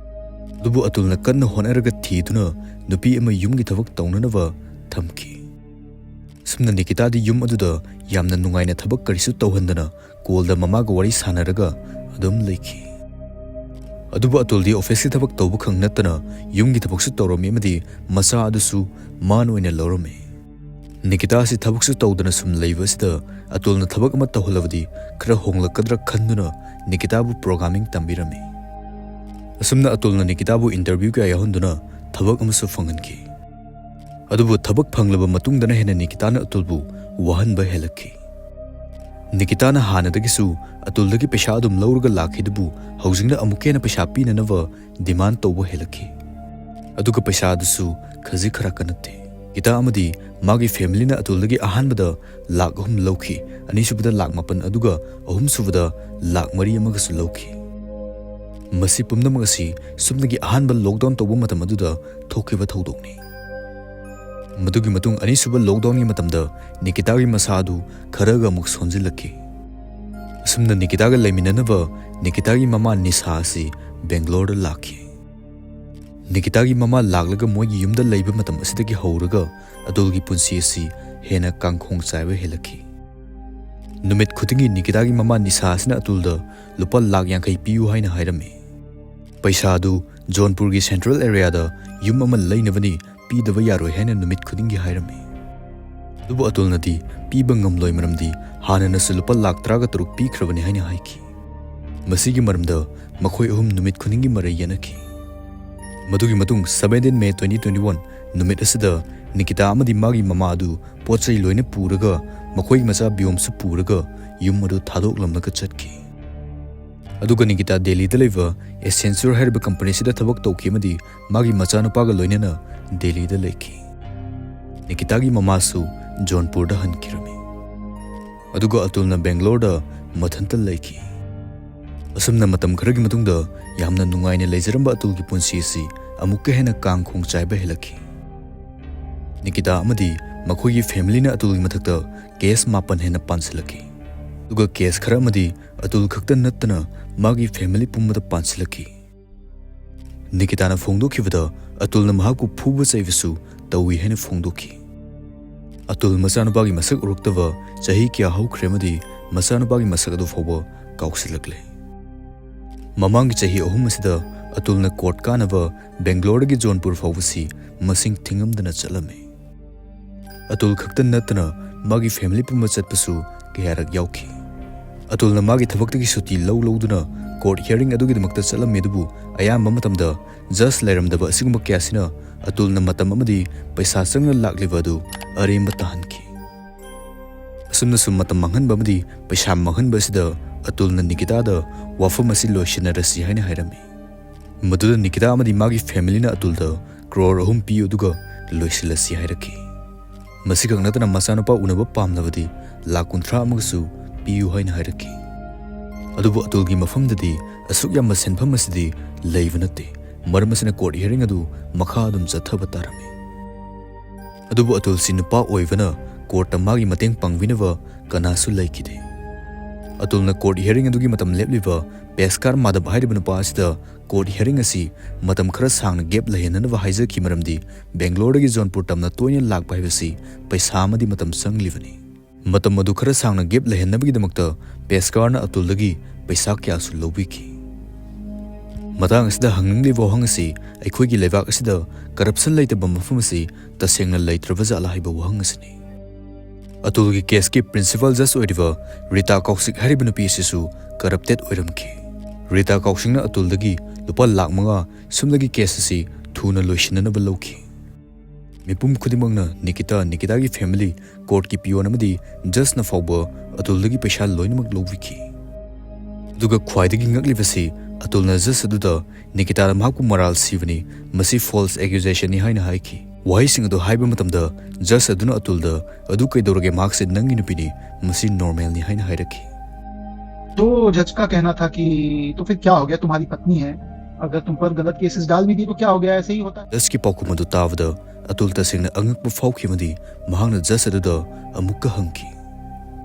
ꯑꯗꯨꯕꯨ ꯑꯇꯨꯜꯅ ꯀꯟꯅ ꯍꯣꯠꯅꯔꯒ ꯊꯤꯗꯨꯅ ꯅꯨꯄꯤ ꯑꯃ ꯌꯨꯝꯒꯤ ꯊꯕꯛ ꯇꯧꯅꯅꯕ ꯊꯝꯈꯤ꯫ ꯑꯁꯨꯝꯅ ꯅꯤꯀꯤꯇꯥꯗꯤ ꯌꯨꯝ ꯑꯗꯨꯗ ꯌꯥꯝꯅ ꯅꯨꯡꯉꯥꯏꯅ ꯊꯕꯛ ꯀꯔꯤꯁꯨ ꯇꯧꯍꯟꯗꯅ ꯀꯣꯜꯗ ꯃꯃꯥꯒ ꯋꯥꯔꯤ ꯁꯥꯟꯅꯔꯒ ꯑꯗꯨꯝ ꯂꯩꯈꯤ꯫ ꯑꯗꯨꯕꯨ ꯑꯇꯨꯜꯗꯤ ꯑꯣꯐꯤꯁꯀꯤ ꯊꯕꯛ ꯇꯧꯕ ꯈꯛ ꯅꯠꯇꯅ ꯌꯨꯝꯒꯤ ꯊꯕꯛꯁꯨ ꯇꯧꯔꯝꯃꯤ ꯑꯃꯗꯤ ꯃꯆꯥ ꯑꯗꯨꯁꯨ ꯃꯥꯅ ꯑꯣꯏꯅ ꯂꯧꯔꯝꯃꯤ꯫ ꯅꯤꯀꯤꯇꯥ ꯑꯁꯤ ꯊꯕꯛꯁꯨ ꯇꯧꯗꯅ ꯁꯨꯝ ꯂꯩꯕ ꯑꯁꯤꯗ ꯑꯇꯨꯜꯅ ꯊꯕꯛ ꯑꯃ ꯇꯧꯍꯜꯂꯕꯗꯤ ꯈꯔ ꯍꯣꯡꯂꯛꯀꯗ꯭ꯔꯥ ꯈꯟꯗꯨꯅ ꯅꯤꯀꯤꯇꯥꯕꯨ programming ꯇꯝꯕꯤꯔꯝꯃꯤ꯫ ꯑꯁꯨꯝꯅ ꯑꯇꯨꯜꯅ ꯅꯤꯀꯤꯇꯥꯕꯨ interview ꯀꯌꯥ ꯌꯥꯎꯍꯟꯗꯨꯅ ꯊꯕꯛ ꯑꯃꯁꯨ ꯐꯪꯍꯟꯈꯤ꯫ ꯑꯗꯨꯕꯨ ꯊꯕꯛ ꯐꯪꯂꯕ ꯃꯇꯨꯡꯗꯅ ꯍꯦꯟꯅ ꯅꯤꯀꯤꯇꯥꯅ ꯑꯇꯨꯜꯕꯨ ꯋꯥꯍꯟꯕ ꯍꯦꯜꯂꯛꯈꯤ꯫ ꯅꯤꯀꯤꯇꯥꯅ ꯍꯥꯟꯅꯗꯒꯤꯁꯨ ꯑꯇꯨꯜꯗꯒꯤ ꯄꯩꯁꯥ ꯑꯗꯨꯝ ꯂꯧꯔꯒ ꯂꯥꯛꯈꯤꯗꯨꯕꯨ ꯍꯧꯖꯤꯛꯅ ꯑꯃꯨꯛꯀ ꯍꯦꯟꯅ ꯄꯩꯁꯥ ꯄꯤꯅꯅꯕ demand ꯇꯧꯕ ꯍꯦꯜꯂꯛꯈꯤ꯫ ꯑꯗꯨꯒ ꯄꯩꯁꯥ ꯑꯗꯨꯁꯨ ꯈꯖꯤꯛ ꯈꯔꯥꯛꯀ ꯅꯠꯇꯦ꯫ ꯅꯤꯀꯤꯇꯥ ꯑꯃꯗꯤ ꯃꯥꯒꯤ familyꯅ ꯑꯇꯨꯜꯗꯒꯤ ꯑꯍꯥꯟꯕꯗ ꯂꯥꯛ ꯑꯍꯨꯝ ꯂꯧꯈꯤ, ꯑꯅꯤꯁꯨꯕꯗ ꯂꯥꯛ ꯃꯥꯄꯟ, ꯑꯗꯨꯒ ꯑꯍꯨꯝꯁꯨꯕꯗ ꯂꯥꯛ ꯃꯔꯤ ꯑꯃꯒꯁꯨ ꯂꯧꯈꯤ꯫ ꯃꯁꯤ ꯄꯨꯝꯅꯃꯛ ꯑꯁꯤ ꯁꯨꯞꯅꯒꯤ ꯑꯍꯥꯟꯕ lockdown ꯇꯧꯕ ꯃꯇꯝ ꯑꯗꯨꯗ ꯊꯣꯛꯈꯤꯕ ꯊꯧꯗꯣꯛꯅꯤ꯫ ꯃꯗꯨꯒꯤ ꯃꯇꯨꯡ ꯑꯅꯤꯁꯨꯕ lockdownꯒꯤ ꯃꯇꯝꯗ ꯅꯤꯀꯤꯇꯥꯒꯤ ꯃꯁꯥ ꯑꯗꯨ ꯈꯔꯒ ꯑꯃꯨꯛ ꯁꯣꯟꯖꯤꯜꯂꯛꯈꯤ꯫ ꯑꯁꯨꯝꯅ ꯅꯤꯀꯤꯇꯥꯒ ꯂꯩꯃꯤꯟꯅꯅꯕ ꯅꯤꯀꯤꯇꯥꯒꯤ ꯃꯃꯥ ꯅꯤꯁꯥ ꯑꯁꯤ ꯕꯦꯡꯒ꯭ꯂꯣꯔꯗ ꯂꯥꯛꯈꯤ꯫ ꯅꯤꯀꯤꯇꯥꯒꯤ ꯃꯃꯥ ꯂꯥꯛꯂꯒ ꯃꯣꯏꯒꯤ ꯌꯨꯝꯗ ꯂꯩꯕ ꯃꯇꯝ ꯑꯁꯤꯗꯒꯤ ꯍꯧꯔꯒ ꯑꯇꯨꯜꯒꯤ ꯄꯨꯟꯁꯤ ꯑꯁꯤ ꯍꯦꯟꯅ ꯀꯥꯡꯈꯣꯡ ꯆꯥꯏꯕ ꯍꯦꯜꯂꯛꯈꯤ꯫ ꯅꯨꯃꯤꯠ ꯈꯨꯗꯤꯡꯒꯤ ꯅꯤꯀꯤꯇꯥꯒꯤ ꯃꯃꯥ ꯅꯤꯁꯥ ꯑꯁꯤꯅ ꯑꯇꯨꯜꯗ ꯂꯨꯄꯥ ꯂꯥꯛ ꯌꯥꯡꯈꯩ ꯄꯤꯌꯨ ꯍꯥꯏꯅ ꯍꯥꯏꯔꯝꯃꯤ꯫ ꯄꯩꯁꯥ ꯑꯗꯨ ꯖꯣꯟꯄꯨꯔꯒꯤ central areaꯗ ꯌꯨꯝ ꯑꯃ ꯂꯩꯅꯕꯅꯤ, ꯄꯤꯗꯕ ꯌꯥꯔꯣꯏ ꯍꯥꯏꯅ ꯅꯨꯃꯤꯠ ꯈꯨꯗꯤꯡꯒꯤ ꯍꯥꯏꯔꯝꯃꯤ꯫ ꯑꯗꯨꯕꯨ ꯑꯇꯨꯜꯅꯗꯤ ꯄꯤꯕ ꯉꯝꯂꯣꯏ, ꯃꯔꯝꯗꯤ ꯍꯥꯟꯅꯅꯁꯨ ꯂꯨꯄꯥ ꯂꯥꯛ ꯇꯔꯥꯒ ꯇꯔꯨꯛ ꯄꯤꯈ꯭ꯔꯕꯅꯤ ꯍꯥꯏꯅ ꯍꯥꯏꯈꯤ꯫ ꯃꯁꯤꯒꯤ ꯃꯔꯝꯗ ꯃꯈꯣꯏ ꯑꯍꯨꯝ ꯅꯨꯃꯤꯠ ꯈꯨꯗꯤꯡꯒꯤ ꯃꯔꯩ ꯌꯦꯠꯅꯈꯤ꯫ ꯃꯗꯨꯒꯤ ꯃꯇꯨꯡ seventeen May twenty twenty-one ꯅꯨꯃꯤꯠ ꯑꯁꯤꯗ ꯅꯤꯀꯤꯇꯥ ꯑꯃꯗꯤ ꯃꯥꯒꯤ ꯃꯃꯥ ꯑꯗꯨ ꯄꯣꯠ ꯆꯩ ꯂꯣꯏꯅ ꯄꯨꯔꯒ, ꯃꯈꯣꯏꯒꯤ ꯃꯆꯥ ꯕꯤꯌꯣꯝꯁꯨ ꯄꯨꯔꯒ ꯌꯨꯝ ꯑꯗꯨ ꯊꯥꯗꯣꯛꯂꯝꯂꯒ ꯆꯠꯈꯤ꯫ ꯑꯗꯨꯒ ꯅꯤꯀꯤꯇꯥ ꯗꯦꯜꯂꯤꯗ ꯂꯩꯕ Accenture ꯍꯥꯏꯔꯤꯕ companyꯁꯤꯗ ꯊꯕꯛ ꯇꯧꯈꯤ ꯑꯃꯗꯤ ꯃꯥꯒꯤ ꯃꯆꯥꯅꯨꯄꯥꯒ ꯂꯣꯏꯅꯅ ꯗꯦꯜꯂꯤꯗ ꯂꯩꯈꯤ꯫ ꯅꯤꯀꯤꯇꯥꯒꯤ ꯃꯃꯥꯁꯨ ꯖꯣꯟꯄꯨꯔꯗ ꯍꯟꯈꯤꯔꯝꯃꯤ꯫ ꯑꯗꯨꯒ ꯑꯇꯨꯜꯅ ꯕꯦꯡꯒ꯭ꯂꯣꯔꯗ ꯃꯊꯟꯇ ꯂꯩꯈꯤ꯫ ꯑꯁꯨꯝꯅ ꯃꯇꯝ ꯈꯔꯒꯤ ꯃꯇꯨꯡꯗ ꯌꯥꯝꯅ ꯅꯨꯡꯉꯥꯏꯅ ꯂꯩꯖꯔꯝꯕ ꯑꯇꯨꯜꯒꯤ ꯄꯨꯟꯁꯤ ꯑꯁꯤ ꯑꯃꯨꯛꯀ ꯍꯦꯟꯅ ꯀꯥꯡꯈꯣꯡ ꯆꯥꯏꯕ ꯍꯦꯜꯂꯛꯈꯤ꯫ ꯅꯤꯀꯤꯇꯥ ꯑꯃꯗꯤ ꯃꯈꯣꯏꯒꯤ familyꯅ ꯑꯇꯨꯜꯒꯤ ꯃꯊꯛꯇ case ꯃꯥꯄꯟ ꯍꯦꯟꯅ ꯄꯥꯟꯁꯤꯜꯂꯛꯈꯤ꯫ ꯑꯗꯨꯒ case ꯈꯔ ꯑꯃꯗꯤ ꯑꯇꯨꯜ ꯈꯛꯇ ꯅꯠꯇꯅ ꯃꯥꯒꯤ family ꯄꯨꯝꯕꯗ ꯄꯥꯟꯁꯤꯜꯂꯛꯈꯤ꯫ ꯅꯤꯀꯤꯇꯥꯅ ꯐꯣꯡꯗꯣꯛꯈꯤꯕꯗ ꯑꯇꯨꯜꯅ ꯃꯍꯥꯛꯄꯨ ꯐꯨꯕ ꯆꯩꯕꯁꯨ ꯇꯧꯏ ꯍꯥꯏꯅ ꯐꯣꯡꯗꯣꯛꯈꯤ꯫ ꯑꯇꯨꯜ ꯃꯆꯥꯅꯨꯄꯥꯒꯤ ꯃꯁꯛ ꯎꯔꯛꯇꯕ ꯆꯍꯤ ꯀꯌꯥ ꯍꯧꯈ꯭ꯔꯦ ꯑꯃꯗꯤ ꯃꯆꯥꯅꯨꯄꯥꯒꯤ ꯃꯁꯛ ꯑꯗꯨ ꯐꯥꯎꯕ ꯀꯥꯎꯁꯤꯜꯂꯛꯂꯦ꯫ ꯃꯃꯥꯡꯒꯤ ꯆꯍꯤ ꯑꯍꯨꯝ ꯑꯁꯤꯗ ꯑꯇꯨꯜꯅ court ꯀꯥꯅꯕ ꯕꯦꯡꯒ꯭ꯂꯣꯔꯗꯒꯤ ꯖꯣꯟꯄꯨꯔ ꯐꯥꯎꯕꯁꯤ ꯃꯁꯤꯡ ꯊꯤꯉꯝꯗꯅ ꯆꯠꯂꯝꯃꯤ꯫ ꯑꯇꯨꯜ ꯈꯛꯇ ꯅꯠꯇꯅ ꯃꯥꯒꯤ family ꯄꯨꯝꯕ ꯆꯠꯄꯁꯨ ꯀꯌꯥꯔꯛ ꯌꯥꯎꯈꯤ꯫ ꯑꯇꯨꯜꯅ ꯃꯥꯒꯤ ꯊꯕꯛꯇꯒꯤ ꯁꯨꯇꯤ ꯂꯧ ꯂꯧꯗꯨꯅ court hearing ꯑꯗꯨꯒꯤꯗꯃꯛꯇ ꯆꯠꯂꯝꯃꯤ ꯑꯗꯨꯕꯨ ꯑꯌꯥꯝꯕ ꯃꯇꯝꯗ judge ꯂꯩꯔꯝꯗꯕ ꯑꯁꯤꯒꯨꯝꯕ ꯀꯌꯥꯁꯤꯅ ꯑꯇꯨꯜꯅ ꯃꯇꯝ ꯑꯃꯗꯤ ꯄꯩꯁꯥ ꯆꯪꯅ ꯂꯥꯛꯂꯤꯕ ꯑꯗꯨ ꯑꯔꯦꯝꯕ ꯇꯥꯍꯟꯈꯤ꯫ ꯑꯁꯨꯝꯅ ꯁꯨꯝ ꯃꯇꯝ ꯃꯥꯡꯍꯟꯕ ꯑꯃꯗꯤ ꯄꯩꯁꯥ ꯃꯥꯡꯍꯟꯕ ꯑꯁꯤꯗ ꯑꯇꯨꯜꯅ ꯅꯤꯀꯤꯇꯥꯗ ꯋꯥꯐꯝ ꯑꯁꯤ ꯂꯣꯏꯁꯤꯟꯅꯔꯁꯤ ꯍꯥꯏꯅ ꯍꯥꯏꯔꯝꯃꯤ꯫ ꯃꯗꯨꯗ ꯅꯤꯀꯤꯇꯥ ꯑꯃꯗꯤ ꯃꯥꯒꯤ family ꯅ ꯑꯇꯨꯜꯗ crore ꯑꯍꯨꯝ ꯄꯤꯌꯨ ꯑꯗꯨꯒ ꯂꯣꯏꯁꯤꯜꯂꯁꯤ ꯍꯥꯏꯔꯛꯈꯤ꯫ ꯃꯁꯤꯈꯛ ꯅꯠꯇꯅ ꯃꯆꯥꯅꯨꯄꯥ ꯎꯅꯕ ꯄꯥꯝꯂꯕꯗꯤ ꯂꯥꯈ ꯀꯨꯟꯊ꯭ꯔꯥ ꯑꯃꯒꯁꯨ ꯄꯤꯌꯨ ꯍꯥꯏꯅ ꯍꯥꯏꯔꯛꯈꯤ꯫ ꯑꯗꯨꯕꯨ ꯑꯇꯨꯜꯒꯤ ꯃꯐꯝꯗꯗꯤ ꯑꯁꯨꯛ ꯌꯥꯝꯕ ꯁꯦꯟꯐꯝ ꯑꯁꯤꯗꯤ ꯂꯩꯕ ꯅꯠꯇꯦ, ꯃꯔꯝ ꯑꯁꯤꯅ court hearing ꯑꯗꯨ ꯃꯈꯥ ꯑꯗꯨꯝ ꯆꯠꯊꯕ ꯇꯥꯔꯝꯃꯤ꯫ ꯑꯗꯨꯕꯨ ꯑꯇꯨꯜꯁꯤ ꯅꯨꯄꯥ ꯑꯣꯏꯕꯅ court ꯇ ꯃꯥꯒꯤ ꯃꯇꯦꯡ ꯄꯥꯡꯕꯤꯅꯕ ꯀꯅꯥꯁꯨ ꯂꯩꯈꯤꯗꯦ꯫ ꯑꯇꯨꯜꯅ court hearing ꯑꯗꯨꯒꯤ ꯃꯇꯝ ꯂꯦꯞꯂꯤꯕ ꯄꯦꯁꯀꯥꯔ ꯃꯥꯙꯕ ꯍꯥꯏꯔꯤꯕ ꯅꯨꯄꯥ ꯑꯁꯤꯗ court hearing ꯑꯁꯤ ꯃꯇꯝ ꯈꯔ ꯁꯥꯡꯅ gap ꯂꯩꯍꯟꯅꯅꯕ ꯍꯥꯏꯖꯈꯤ, ꯃꯔꯝꯗꯤ ꯕꯦꯡꯒ꯭ꯂꯣꯔꯗꯒꯤ ꯖꯣꯟꯄꯨꯔ ꯇꯝꯅ ꯇꯣꯏꯅ ꯂꯥꯛꯄ ꯍꯥꯏꯕꯁꯤ ꯄꯩꯁꯥ ꯑꯃꯗꯤ ꯃꯇꯝ ꯆꯪꯂꯤꯕꯅꯤ꯫ ꯃꯇꯝ ꯑꯗꯨ ꯈꯔ ꯁꯥꯡꯅ gap ꯂꯩꯍꯟꯅꯕꯒꯤꯗꯃꯛꯇ ꯄꯦꯁꯀꯥꯔꯅ ꯑꯇꯨꯜꯗꯒꯤ ꯄꯩꯁꯥ ꯀꯌꯥꯁꯨ ꯂꯧꯕꯤꯈꯤ꯫ ꯃꯇꯥꯡ ꯑꯁꯤꯗ ꯍꯪꯅꯤꯡꯂꯤꯕ ꯋꯥꯍꯪ ꯑꯁꯤ ꯑꯩꯈꯣꯏꯒꯤ ꯂꯩꯕꯥꯛ ꯑꯁꯤꯗ corruption ꯂꯩꯇꯕ ꯃꯐꯝ ꯑꯁꯤ ꯇꯁꯦꯡꯅ ꯂꯩꯇ꯭ꯔꯕ ꯖꯥꯠꯂꯥ ꯍꯥꯏꯕ ꯋꯥꯍꯪ ꯑꯁꯤꯅꯤ꯫ ꯑꯇꯨꯜꯒꯤ case ꯀꯤ principal judge ꯑꯣꯏꯔꯤꯕ ꯔꯤꯇꯥ ꯀꯧꯁꯤꯛ ꯍꯥꯏꯔꯤꯕ ꯅꯨꯄꯤ ꯑꯁꯤꯁꯨ corrupted ꯑꯣꯏꯔꯝꯈꯤ꯫ ꯔꯤꯇꯥ ꯀꯧꯁꯤꯛꯅ ꯑꯇꯨꯜꯗꯒꯤ ꯂꯨꯄꯥ ꯂꯥꯈ ꯃꯉꯥ ꯁꯨꯝꯂꯒꯤ case ꯑꯁꯤ ꯊꯨꯅ ꯂꯣꯏꯁꯤꯟꯅꯅꯕ ꯂꯧꯈꯤ꯫ ꯃꯤꯄꯨꯝ ꯈꯨꯗꯤꯡꯃꯛꯅ ꯅꯤꯀꯤꯇꯥ, ꯅꯤꯀꯤꯇꯥꯒꯤ family, court ꯀꯤ peon ꯑꯃꯗꯤ judge ꯅ ꯐꯥꯎꯕ ꯑꯇꯨꯜꯗꯒꯤ ꯄꯩꯁꯥ ꯂꯣꯏꯅꯃꯛ ꯂꯧꯕꯤꯈꯤ꯫ ꯑꯗꯨꯒ ꯈ꯭ꯋꯥꯏꯗꯒꯤ ꯉꯛꯂꯤꯕꯁꯤ, ꯑꯇꯨꯜꯅ judge ꯑꯗꯨꯗ ꯅꯤꯀꯤꯇꯥꯗ ꯃꯍꯥꯛꯄꯨ ꯃꯔꯥꯜ ꯁꯤꯕꯅꯤ, ꯃꯁꯤ false accusation ꯅꯤ ꯍꯥꯏꯅ ꯍꯥꯏꯈꯤ꯫ ꯋꯥꯍꯩꯁꯤꯡ ꯑꯗꯨ ꯍꯥꯏꯕ ꯃꯇꯝꯗ judge ꯑꯗꯨꯅ ꯑꯇꯨꯜꯗ, "ꯑꯗꯨ ꯀꯩꯗꯧꯔꯒꯦ, ꯃꯍꯥꯛꯁꯦ ꯅꯪꯒꯤ ꯅꯨꯄꯤꯅꯤ, ꯃꯁꯤ normal ꯅꯤ" ꯍꯥꯏꯅ ꯍꯥꯏꯔꯛꯈꯤ꯫ तो जज का कहना था कि तो फिर क्या हो गया, तुम्हारी पत्नी है, अगर तुम पर गलत केसेस डाल भी दी तो क्या हो गया, ऐसे ही होता है। Judge ꯀꯤ ꯄꯥꯎꯈꯨꯝ ꯑꯗꯨ ꯇꯥꯕꯗ ꯑꯇꯨꯜ ꯇꯁꯦꯡꯅ ꯑꯉꯛꯄ ꯐꯥꯎꯈꯤ ꯑꯃꯗꯤ ꯃꯍꯥꯛꯅ judge ꯑꯗꯨꯗ ꯑꯃꯨꯛꯀ ꯍꯪꯈꯤ,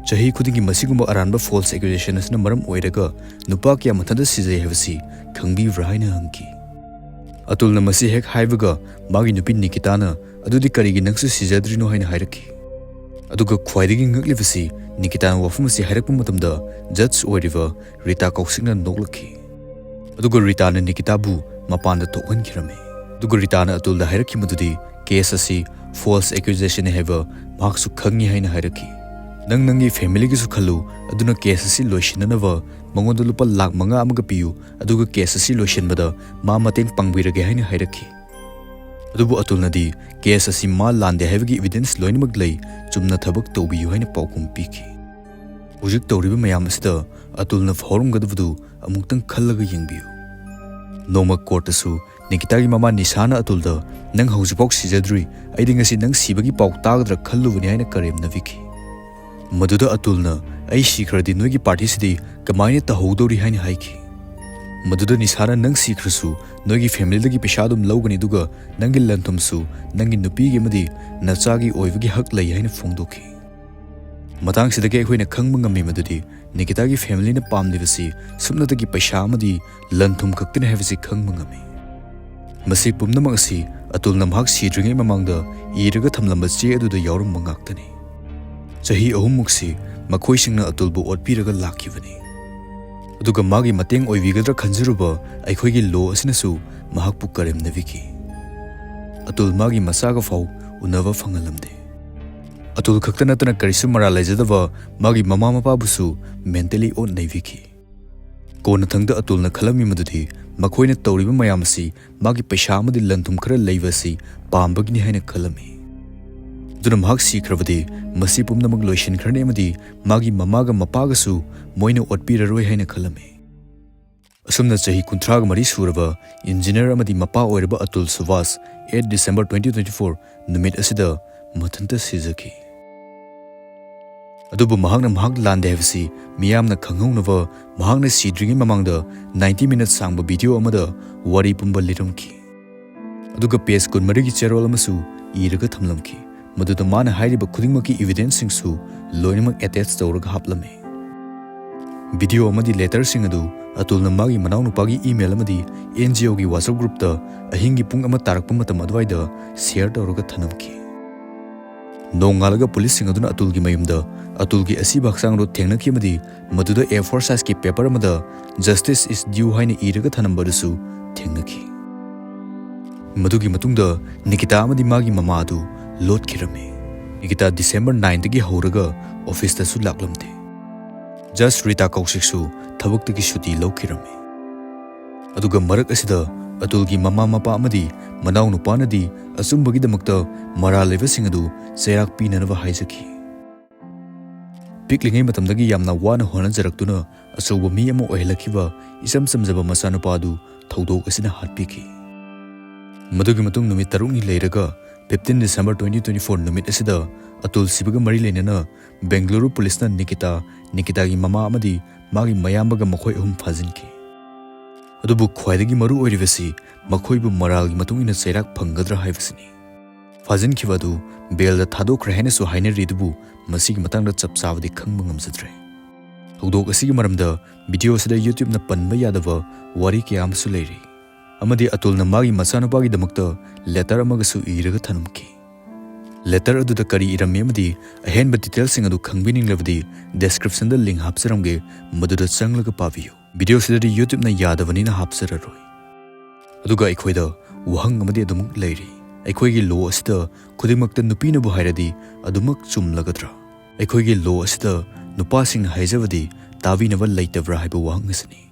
"ꯆꯍꯤ ꯈꯨꯗꯤꯡꯒꯤ ꯃꯁꯤꯒꯨꯝꯕ ꯑꯔꯥꯟꯕ false accusation ꯑꯁꯤꯅ ꯃꯔꯝ ꯑꯣꯏꯔꯒ ꯅꯨꯄꯥ ꯀꯌꯥ ꯃꯊꯟꯇ ꯁꯤꯖꯩ ꯍꯥꯏꯕꯁꯤ ꯈꯪꯕꯤꯕ꯭ꯔꯥ?" ꯍꯥꯏꯅ ꯍꯪꯈꯤ꯫ ꯑꯇꯨꯜꯅ ꯃꯁꯤ ꯍꯦꯛ ꯍꯥꯏꯕꯒ ꯃꯥꯒꯤ ꯅꯨꯄꯤ ꯅꯤꯀꯤꯇꯥꯅ, "ꯑꯗꯨꯗꯤ ꯀꯔꯤꯒꯤ ꯅꯪꯁꯨ ꯁꯤꯖꯗ꯭ꯔꯤꯅꯣ?" ꯍꯥꯏꯅ ꯍꯥꯏꯔꯛꯈꯤ꯫ ꯑꯗꯨꯒ ꯈ꯭ꯋꯥꯏꯗꯒꯤ ꯉꯛꯂꯤꯕꯁꯤ, ꯅꯤꯀꯤꯇꯥꯅ ꯋꯥꯐꯝ ꯑꯁꯤ ꯍꯥꯏꯔꯛꯄ ꯃꯇꯝꯗ judge ꯑꯣꯏꯔꯤꯕ ꯔꯤꯇꯥ ꯀꯧꯁꯤꯛꯅ ꯅꯣꯛꯂꯛꯈꯤ꯫ ꯑꯗꯨꯒ ꯔꯤꯇꯥꯅ ꯅꯤꯀꯤꯇꯥꯕꯨ ꯃꯄꯥꯟꯗ ꯊꯣꯛꯍꯟꯈꯤꯔꯝꯃꯤ꯫ ꯑꯗꯨꯒ ꯔꯤꯇꯥꯅ ꯑꯇꯨꯜꯗ ꯍꯥꯏꯔꯛꯈꯤ ꯃꯗꯨꯗꯤ case ꯑꯁꯤ False accusation ꯍꯥꯏꯕ ꯃꯍꯥꯛꯁꯨ ꯈꯪꯉꯤ ꯍꯥꯏꯅ ꯍꯥꯏꯔꯛꯈꯤ꯫ "ꯅꯪ ꯅꯪꯒꯤ familyꯒꯤꯁꯨ ꯈꯜꯂꯨ, ꯑꯗꯨꯅ case ꯑꯁꯤ ꯂꯣꯏꯁꯤꯟꯅꯅꯕ ꯃꯉꯣꯟꯗ ꯂꯨꯄꯥ ꯂꯥꯈ ꯃꯉꯥ ꯑꯃꯒ ꯄꯤꯌꯨ, ꯑꯗꯨꯒ case ꯑꯁꯤ ꯂꯣꯏꯁꯤꯟꯕꯗ ꯃꯥ ꯃꯇꯦꯡ ꯄꯥꯡꯕꯤꯔꯒꯦ" ꯍꯥꯏꯅ ꯍꯥꯏꯔꯛꯈꯤ꯫ ꯑꯗꯨꯕꯨ ꯑꯇꯨꯜꯅꯗꯤ case ꯑꯁꯤ ꯃꯥ ꯂꯥꯟꯗꯦ ꯍꯥꯏꯕꯒꯤ evidence ꯂꯣꯏꯅꯃꯛ ꯂꯩ, ꯆꯨꯝꯅ ꯊꯕꯛ ꯇꯧꯕꯤꯌꯨ ꯍꯥꯏꯅ ꯄꯥꯎꯈꯨꯝ ꯄꯤꯈꯤ꯫ ꯍꯧꯖꯤꯛ ꯇꯧꯔꯤꯕ ꯃꯌꯥꯝ ꯑꯁꯤꯗ ꯑꯇꯨꯜꯅ ꯐꯥꯎꯔꯝꯒꯗꯕꯗꯨ ꯑꯃꯨꯛꯇꯪ ꯈꯜꯂꯒ ꯌꯦꯡꯕꯤꯌꯨ꯫ ꯅꯣꯡꯃ courtꯇꯁꯨ ꯅꯤꯀꯤꯇꯥꯒꯤ ꯃꯃꯥ ꯅꯤꯁꯥꯅ ꯑꯇꯨꯜꯗ, "ꯅꯪ ꯍꯧꯖꯤꯛꯐꯥꯎ ꯁꯤꯖꯗ꯭ꯔꯤ, ꯑꯩꯗꯤ ꯉꯁꯤ ꯅꯪ ꯁꯤꯕꯒꯤ ꯄꯥꯎ ꯇꯥꯒꯗ꯭ꯔꯥ ꯈꯜꯂꯨꯕꯅꯤ" ꯍꯥꯏꯅ ꯀꯔꯦꯝꯅꯕꯤꯈꯤ꯫ ꯃꯗꯨꯗ ꯑꯇꯨꯜꯅ, "ꯑꯩ ꯁꯤꯈ꯭ꯔꯗꯤ ꯅꯣꯏꯒꯤ partyꯁꯤꯗꯤ ꯀꯃꯥꯏꯅ ꯇꯧꯍꯧꯗꯧꯔꯤ?" ꯍꯥꯏꯅ ꯍꯥꯏꯈꯤ꯫ ꯃꯗꯨꯗ ꯅꯤꯁꯥꯅ, "ꯅꯪ ꯁꯤꯈ꯭ꯔꯁꯨ ꯅꯣꯏꯒꯤ familyꯗꯒꯤ ꯄꯩꯁꯥ ꯑꯗꯨꯝ ꯂꯧꯒꯅꯤ, ꯑꯗꯨꯒ ꯅꯪꯒꯤ ꯂꯟ-ꯊꯨꯝꯁꯨ ꯅꯪꯒꯤ ꯅꯨꯄꯤꯒꯤ ꯑꯃꯗꯤ ꯅꯆꯥꯒꯤ ꯑꯣꯏꯕꯒꯤ ꯍꯛ ꯂꯩ" ꯍꯥꯏꯅ ꯐꯣꯡꯗꯣꯛꯈꯤ꯫ ꯃꯇꯥꯡꯁꯤꯗꯒꯤ ꯑꯩꯈꯣꯏꯅ ꯈꯪꯕ ꯉꯝꯃꯤ ꯃꯗꯨꯗꯤ ꯅꯤꯀꯤꯇꯥꯒꯤ familyꯅ ꯄꯥꯝꯂꯤꯕꯁꯤ ꯁꯨꯞꯅꯇꯒꯤ ꯄꯩꯁꯥ ꯑꯃꯗꯤ ꯂꯟ-ꯊꯨꯝ ꯈꯛꯇꯅꯤ ꯍꯥꯏꯕꯁꯤ ꯈꯪꯕ ꯉꯝꯃꯤ꯫ ꯃꯁꯤ ꯄꯨꯝꯅꯃꯛ ꯑꯁꯤ ꯑꯇꯨꯜꯅ ꯃꯍꯥꯛ ꯁꯤꯗ꯭ꯔꯤꯉꯩ ꯃꯃꯥꯡꯗ ꯏꯔꯒ ꯊꯝꯂꯝꯕ ꯆꯦ ꯑꯗꯨꯗ ꯌꯥꯎꯔꯝꯕ ꯉꯥꯛꯇꯅꯤ꯫ ꯆꯍꯤ ꯑꯍꯨꯝꯃꯨꯛꯁꯤ ꯃꯈꯣꯏꯁꯤꯡꯅ ꯑꯇꯨꯜꯕꯨ ꯑꯣꯠꯄꯤꯔꯒ ꯂꯥꯛꯈꯤꯕꯅꯤ꯫ ꯑꯗꯨꯒ ꯃꯥꯒꯤ ꯃꯇꯦꯡ ꯑꯣꯏꯕꯤꯒꯗ꯭ꯔꯥ ꯈꯟꯖꯔꯨꯕ ꯑꯩꯈꯣꯏꯒꯤ law ꯑꯁꯤꯅꯁꯨ ꯃꯍꯥꯛꯄꯨ ꯀꯔꯦꯝꯅꯕꯤꯈꯤ꯫ ꯑꯇꯨꯜ ꯃꯥꯒꯤ ꯃꯆꯥꯒ ꯐꯥꯎ ꯎꯅꯕ ꯐꯪꯍꯜꯂꯝꯗꯦ꯫ ꯑꯇꯨꯜ ꯈꯛꯇ ꯅꯠꯇꯅ ꯀꯔꯤꯁꯨ ꯃꯔꯥꯜ ꯂꯩꯖꯗꯕ ꯃꯥꯒꯤ ꯃꯃꯥ ꯃꯄꯥꯕꯨꯁꯨ mentally ꯑꯣꯠ ꯅꯩꯕꯤꯈꯤ꯫ ꯀꯣꯟꯅꯊꯪꯗ ꯑꯇꯨꯜꯅ ꯈꯜꯂꯝꯃꯤ ꯃꯗꯨꯗꯤ ꯃꯈꯣꯏꯅ ꯇꯧꯔꯤꯕ ꯃꯌꯥꯝ ꯑꯁꯤ ꯃꯥꯒꯤ ꯄꯩꯁꯥ ꯑꯃꯗꯤ ꯂꯟ-ꯊꯨꯝ ꯈꯔ ꯂꯩꯕ ꯑꯁꯤ ꯄꯥꯝꯕꯒꯤꯅꯤ ꯍꯥꯏꯅ ꯈꯜꯂꯝꯃꯤ꯫ ꯑꯗꯨꯅ ꯃꯍꯥꯛ ꯁꯤꯈ꯭ꯔꯕꯗꯤ ꯃꯁꯤ ꯄꯨꯝꯅꯃꯛ ꯂꯣꯏꯁꯤꯟꯈ꯭ꯔꯅꯤ ꯑꯃꯗꯤ ꯃꯥꯒꯤ ꯃꯃꯥꯒ ꯃꯄꯥꯒꯁꯨ ꯃꯣꯏꯅ ꯑꯣꯠꯄꯤꯔꯔꯣꯏ ꯍꯥꯏꯅ ꯈꯜꯂꯝꯃꯤ꯫ ꯑꯁꯨꯝꯅ ꯆꯍꯤ ꯀꯨꯟꯊ꯭ꯔꯥꯒ ꯃꯔꯤ ꯁꯨꯔꯕ engineer ꯑꯃꯗꯤ ꯃꯄꯥ ꯑꯣꯏꯔꯕ Atul Subhash eight December twenty twenty-four ꯅꯨꯃꯤꯠ ꯑꯁꯤꯗ ꯃꯊꯟꯇ ꯁꯤꯖꯈꯤ꯫ ꯑꯗꯨꯕꯨ ꯃꯍꯥꯛꯅ ꯃꯍꯥꯛ ꯂꯥꯟꯗꯦ ꯍꯥꯏꯕꯁꯤ ꯃꯤꯌꯥꯝꯅ ꯈꯪꯍꯧꯅꯕ ꯃꯍꯥꯛꯅ ꯁꯤꯗ꯭ꯔꯤꯉꯩ ꯃꯃꯥꯡꯗ ninety minutes ꯁꯥꯡꯕ video ꯑꯃꯗ ꯋꯥꯔꯤ ꯄꯨꯝꯕ ꯂꯤꯔꯝꯈꯤ꯫ ꯑꯗꯨꯒ page ꯀꯨꯟꯃꯔꯤꯒꯤ ꯆꯦꯔꯣꯜ ꯑꯃꯁꯨ ꯏꯔꯒ ꯊꯝꯂꯝꯈꯤ, ꯃꯗꯨꯗ ꯃꯥꯅ ꯍꯥꯏꯔꯤꯕ ꯈꯨꯗꯤꯡꯃꯛꯀꯤ evidenceꯁꯤꯡꯁꯨ ꯂꯣꯏꯅꯃꯛ attach ꯇꯧꯔꯒ ꯍꯥꯞꯂꯝꯃꯤ꯫ Video ꯑꯃꯗꯤ letterꯁꯤꯡ ꯑꯗꯨ ꯑꯇꯨꯜꯅ ꯃꯥꯒꯤ ꯃꯅꯥꯎꯅꯨꯄꯥꯒꯤ email ꯑꯃꯗꯤ NGOꯒꯤ WhatsApp groupꯇ ꯑꯍꯤꯡꯒꯤ ꯄꯨꯡ ꯑꯃ ꯇꯥꯔꯛꯄ ꯃꯇꯝ ꯑꯗꯨꯋꯥꯏꯗ share ꯇꯧꯔꯒ ꯊꯅꯝꯈꯤ꯫ ꯅꯣꯡꯉꯥꯜꯂꯒ ꯄꯨꯂꯤꯁꯁꯤꯡ ꯑꯗꯨꯅ ꯑꯇꯨꯜꯒꯤ ꯃꯌꯨꯝꯗ ꯑꯇꯨꯜꯒꯤ ꯑꯁꯤꯕ ꯍꯛꯆꯥꯡ ꯑꯗꯨ ꯊꯦꯡꯅꯈꯤ ꯑꯃꯗꯤ ꯃꯗꯨꯗ A four sizeꯀꯤ paper ꯑꯃꯗ "Justice is due" ꯍꯥꯏꯅ ꯏꯔꯒ ꯊꯅꯝꯕ ꯑꯗꯨꯁꯨ ꯊꯦꯡꯅꯈꯤ꯫ ꯃꯗꯨꯒꯤ ꯃꯇꯨꯡꯗ ꯅꯤꯀꯤꯇꯥ ꯑꯃꯗꯤ ꯃꯥꯒꯤ ꯃꯃꯥ ꯑꯗꯨ ꯂꯣꯠꯈꯤꯔꯝꯃꯤ꯫ ꯅꯤꯀꯤꯇꯥ ꯗꯤꯁꯦꯝꯕꯔ ꯅꯥꯏꯟꯗꯒꯤ ꯍꯧꯔꯒ ꯑꯣꯐꯤꯁꯇꯁꯨ ꯂꯥꯛꯂꯝꯗꯦ꯫ ꯖꯁ ꯔꯤꯇꯥ ꯀꯧꯁꯤꯛꯁꯨ ꯊꯕꯛꯇꯒꯤ ꯁꯨꯇꯤ ꯂꯧꯈꯤꯔꯝꯃꯤ꯫ ꯑꯗꯨꯒ ꯃꯔꯛ ꯑꯁꯤꯗ ꯑꯇꯨꯜꯒꯤ ꯃꯃꯥ ꯃꯄꯥ ꯑꯃꯗꯤ ꯃꯅꯥꯎ ꯅꯨꯄꯥꯅꯗꯤ ꯑꯆꯨꯝꯕꯒꯤꯗꯃꯛꯇ ꯃꯔꯥꯜ ꯂꯩꯕꯁꯤꯡ ꯑꯗꯨ ꯆꯩꯔꯥꯛ ꯄꯤꯅꯅꯕ ꯍꯥꯏꯖꯈꯤ꯫ ꯄꯤꯛꯂꯤꯉꯩ ꯃꯇꯝꯗꯒꯤ ꯌꯥꯝꯅ ꯋꯥꯅ ꯍꯣꯠꯅꯖꯔꯛꯇꯨꯅ ꯑꯆꯧꯕ ꯃꯤ ꯑꯃ ꯑꯣꯏꯍꯜꯂꯛꯈꯤꯕ ꯏꯆꯝ ꯆꯝꯖꯕ ꯃꯆꯥꯅꯨꯄꯥ ꯑꯗꯨ ꯊꯧꯗꯣꯛ ꯑꯁꯤꯅ ꯍꯥꯠꯄꯤꯈꯤ꯫ ꯃꯗꯨꯒꯤ ꯃꯇꯨꯡ ꯅꯨꯃꯤꯠ ꯇꯔꯨꯛꯅꯤ ꯂꯩꯔꯒ, fifteen December twenty twenty-four ꯅꯨꯃꯤꯠ ꯑꯁꯤꯗ ꯑꯇꯨꯜ ꯁꯤꯕꯒ ꯃꯔꯤ ꯂꯩꯅꯅ ꯕꯦꯡꯒꯂꯨꯔꯨ ꯄꯨꯂꯤꯁꯅ ꯅꯤꯀꯤꯇꯥ, ꯅꯤꯀꯤꯇꯥꯒꯤ ꯃꯃꯥ ꯑꯃꯗꯤ ꯃꯥꯒꯤ ꯃꯌꯥꯝꯕꯒ ꯃꯈꯣꯏ ꯑꯍꯨꯝ ꯐꯥꯖꯤꯟꯈꯤ꯫ ꯑꯗꯨꯕꯨ ꯈ꯭ꯋꯥꯏꯗꯒꯤ ꯃꯔꯨ ꯑꯣꯏꯔꯤꯕꯁꯤ ꯃꯈꯣꯏꯕꯨ ꯃꯔꯥꯜꯒꯤ ꯃꯇꯨꯡ ꯏꯟꯅ ꯆꯩꯔꯥꯛ ꯐꯪꯒꯗ꯭ꯔꯥ ꯍꯥꯏꯕꯁꯤꯅꯤ꯫ ꯐꯥꯖꯤꯟꯈꯤꯕ ꯑꯗꯨ ꯕꯦꯜꯗ ꯊꯥꯗꯣꯛꯈ꯭ꯔꯦ ꯍꯥꯏꯅꯁꯨ ꯍꯥꯏꯅꯔꯤ, ꯑꯗꯨꯕꯨ ꯃꯁꯤꯒꯤ ꯃꯇꯥꯡꯗ ꯆꯞ ꯆꯥꯕꯗꯤ ꯈꯪꯕ ꯉꯝꯖꯗ꯭ꯔꯦ꯫ ꯊꯧꯗꯣꯛ ꯑꯁꯤꯒꯤ ꯃꯔꯝꯗ ꯚꯤꯗꯤꯑꯣ ꯑꯁꯤꯗ YouTubeꯅ ꯄꯟꯕ ꯌꯥꯗꯕ ꯋꯥꯔꯤ ꯀꯌꯥ ꯑꯃꯁꯨ ꯂꯩꯔꯤ꯫ ꯑꯃꯗꯤ ꯑꯇꯨꯜꯅ ꯃꯥꯒꯤ ꯃꯆꯥꯅꯨꯄꯥꯒꯤꯗꯃꯛꯇ ꯂꯦꯇꯔ ꯑꯃꯒꯁꯨ ꯏꯔꯒ ꯊꯅꯝꯈꯤ꯫ ꯂꯦꯇꯔ ꯑꯗꯨꯗ ꯀꯔꯤ ꯏꯔꯝꯃꯤ ꯑꯃꯗꯤ ꯑꯍꯦꯟꯕ ꯗꯤꯇꯦꯜꯁꯤꯡ ꯑꯗꯨ ꯈꯪꯕꯤꯅꯤꯡꯂꯕꯗꯤ ꯗꯦꯁꯀ꯭ꯔꯤꯞꯁꯟꯗ ꯂꯤꯡ ꯍꯥꯞꯆꯔꯝꯒꯦ, ꯃꯗꯨꯗ ꯆꯪꯂꯒ ꯄꯥꯕꯤꯌꯨ꯫ ꯚꯤꯗꯤꯑꯣ ꯑꯁꯤꯗꯗꯤ YouTubeꯅ ꯌꯥꯗꯕꯅꯤꯅ ꯍꯥꯞꯆꯔꯔꯣꯏ꯫ ꯑꯗꯨꯒ ꯑꯩꯈꯣꯏꯗ ꯋꯥꯍꯪ ꯑꯃꯗꯤ ꯑꯗꯨꯃꯛ ꯂꯩꯔꯤ, ꯑꯩꯈꯣꯏꯒꯤ ꯂꯣ ꯑꯁꯤꯗ ꯈꯨꯗꯤꯡꯃꯛꯇ ꯅꯨꯄꯤꯅꯕꯨ ꯍꯥꯏꯔꯗꯤ ꯑꯗꯨꯃꯛ ꯆꯨꯝꯂꯒꯗ꯭ꯔꯥ? ꯑꯩꯈꯣꯏꯒꯤ ꯂꯣ ꯑꯁꯤꯗ ꯅꯨꯄꯥꯁꯤꯡꯅ ꯍꯥꯏꯖꯕꯗꯤ ꯇꯥꯕꯤꯅꯕ ꯂꯩꯇꯕ꯭ꯔꯥ ꯍꯥꯏꯕ ꯋꯥꯍꯪ ꯑꯁꯤꯅꯤ꯫